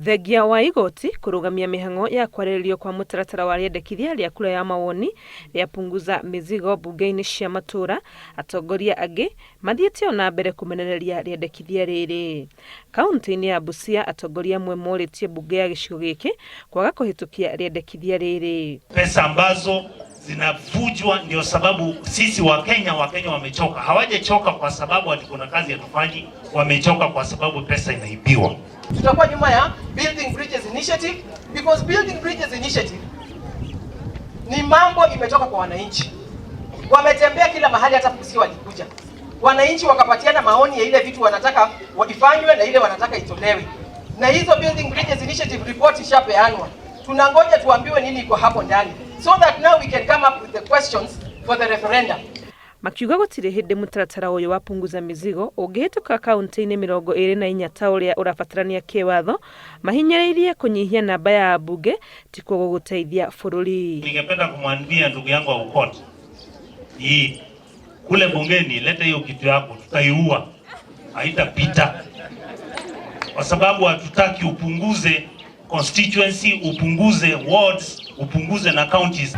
Thengia wa igoti kũrũgamia mĩhang'o ya kwarĩrĩrio kwa mũtaratara wa rĩendekithia rĩa kura ya mawoni rĩa Punguza Mizigo mbunge-inĩ cia matũra, atongoria angĩ mathiĩte o na mbere kũmenereria rĩendekithia rĩrĩ. Kauntĩ-inĩ ya Busia atongoria amwe morĩtie mbunge ya gĩcigo gĩkĩ kwaga kũhĩtũkia rĩendekithia rĩrĩ. Pesa ambazo zinavujwa ndio sababu sisi Wakenya, Wakenya wamechoka. Hawajachoka kwa sababu ati kuna kazi hatufanyi, wamechoka kwa sababu pesa inaibiwa. Tutakuwa nyuma ya Building Bridges Initiative because Building Bridges Initiative ni mambo imetoka kwa wananchi. Wametembea kila mahali, hata Busia walikuja wananchi wakapatiana maoni ya ile vitu wanataka ifanywe na ile wanataka itolewe, na hizo Building Bridges Initiative report ishapeanwa. Tunangoja tuambiwe nini iko hapo ndani so that now we can come up with the questions for the referendum. Makiuga gũtirĩ hĩndĩ mũtaratara ũyũ wa Punguza Mizigo ũngĩhĩtũka kauntĩ-inĩ 24 ta ũrĩa ũrabatarania kĩwatho, mahinyĩrĩirie kũnyihia namba ya ambunge tikuo gũgũteithia bũrũri. Ningependa kumwambia ndugu yangu wa Aukot, hii kule bungeni, leta hiyo kitu yako, tutaiua, haitapita kwa sababu hatutaki upunguze constituency, upunguze wards, upunguze na counties.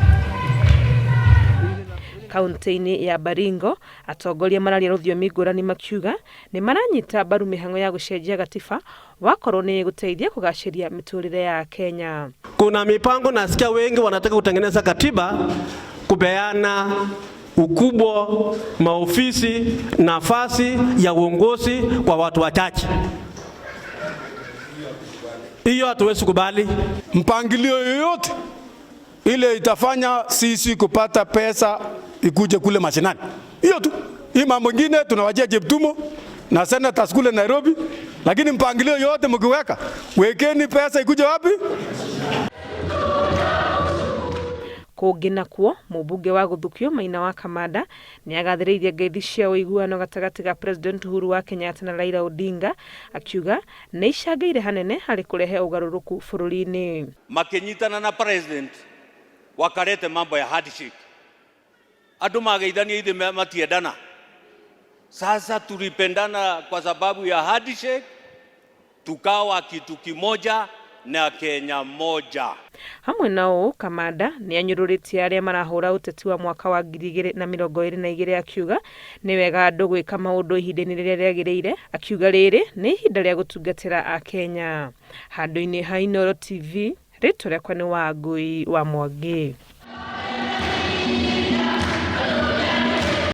Kaunti-inĩ ya Baringo atongoria mararia rũthiomi ngũrani makiuga nĩ maranyita mbaru mĩhang'o ya gũcenjia gatiba wakorwo nĩ ĩgũteithia kũgacĩria mĩtũrĩre ya Kenya. Kuna mipango nasikia wengi wanataka kutengeneza katiba kupeana ukubwa, maofisi, nafasi ya uongozi kwa watu wachache. Hiyo hatuwezi kubali. Mpangilio yoyote ile itafanya sisi kupata pesa ikuje kule mashinani, hiyo tu. Hii mambo ingine tunawachia Cheptumo na senators kule Nairobi, lakini mpangilio yote mkiweka, wekeni pesa ikuje wapi? Kũngĩ nakuo, mũmbunge wa Gũthukio Maina wa Kamanda nĩ agathĩrĩirie ngeithi cia ũiguano gatagatĩ ga President Uhuru wa Kenyatta na Raila Odinga, akiuga nĩ icangĩire hanene harĩ kũrehe ũgarũrũku bũrũri-inĩ. Makinyitana na president wakarete mambo ya handshake, andu mageithania ithe matiendana. Sasa tulipendana kwa sababu ya handshake, tukawa kitu kimoja na Kenya moja. Hamwe na ũũ, Kamanda nĩ anyũrũrĩtie arĩa marahũra ũteti wa mwaka wa 2022 akiuga nĩ wega andũ gwĩka maũndũ ihinda-inĩ rĩrĩa rĩagĩrĩire, akiuga rĩrĩ nĩ ihinda rĩa gũtungatĩra Akenya. Handũ-inĩ ha Inooro TV, rĩtwa rĩakwa nĩ Wangũi wa Mwangi.